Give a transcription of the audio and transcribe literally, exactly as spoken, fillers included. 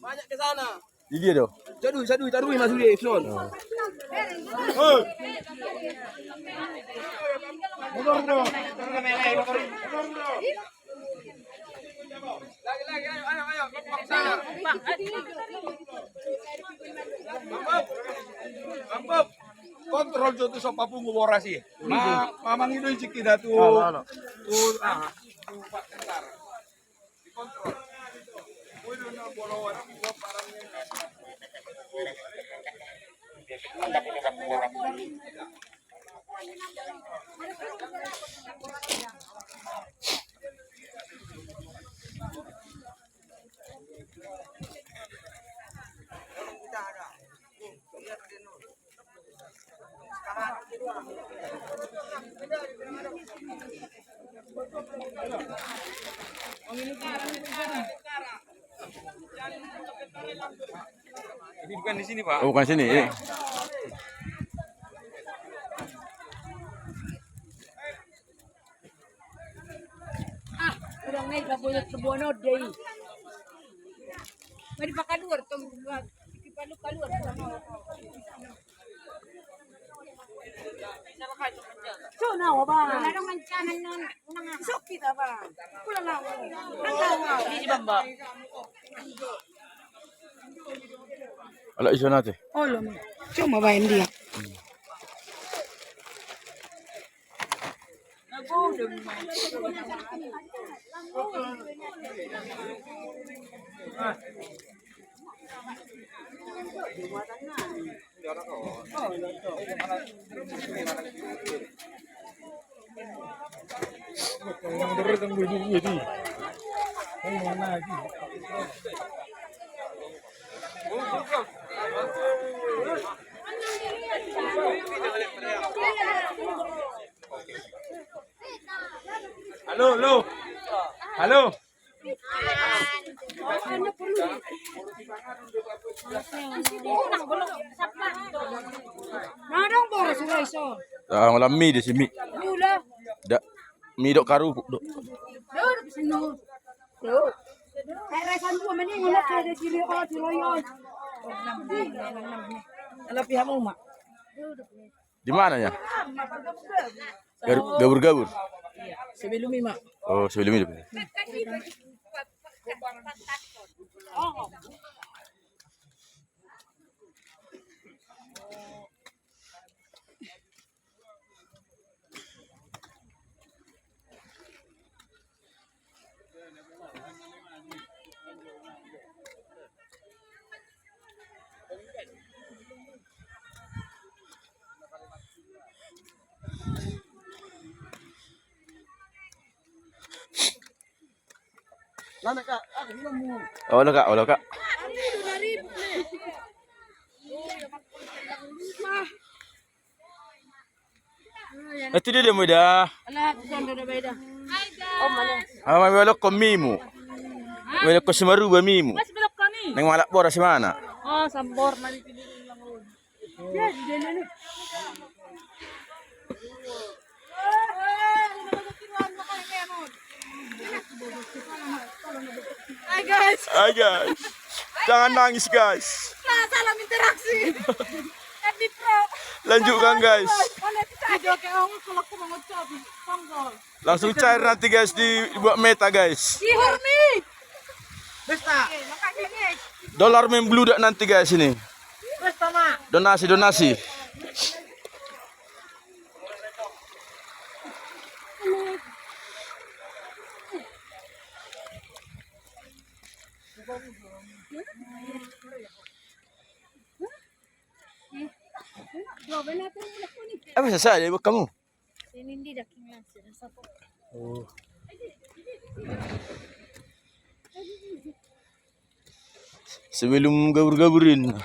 Banyak ke sana. Di dia do. Sadui, sadui, tarui masuk dia, Son. Lagi, lagi, ayo, ayo, ayo, kelompok sana. Bang Bob. Bang Bob. Kontrol jo tu so papungu boras i. Ma, mangido i jiki da tu. Halo, halo. Tu, ah, tu Pak Tentara. Ini bukan di sini, Pak. Oh, bukan sini, ya. Ah, udah ngai ka boyot ke bono dei. Mari pakaluar tong. Pakaluar. So na wa ba. Sok kita ba. Kula na. Di bamba. Ala iso nate. Olo ma. Cuma baen dia. Halo, halo. Halo. Nah, dong boras urai so. Ah, malam mi di sini. Mula. Da, mi do karupuk do. Do, do sini. Do. Kayak resan gua mending ngomong kayak ada ciri, oh, ciroyon. Ala pihak mau, Mak. Di mana ya? Garu-, gabur-gabur. Sebelum ini, Mak. Oh, sebelum ini. Olo, Kak, olo, Kak. Itu dia, dia muda. Alah, tu sono da baida. Ama, belok ko mimu. Belok ko Simaruba mimu. Mas, belok kami. Neng malak boras di mana? Oh, sambor mari. Hai, guys. Hai, guys. Jangan nangis, guys. Nah, salam interaksi. Happy Pro. Lanjutkan, guys. Video ke ong, kalau aku mau ngucap, tonggol. Langsung cair nanti, guys, di, dibuat meta, guys. Di Hormi. Pesta. Dolar membludak nanti, guys, ini. Pesta, Mak. Donasi, donasi. Apa sasa dia buat kamu? Ini di daging langsung, sapa? Oh. Sebelum gabur-gaburin.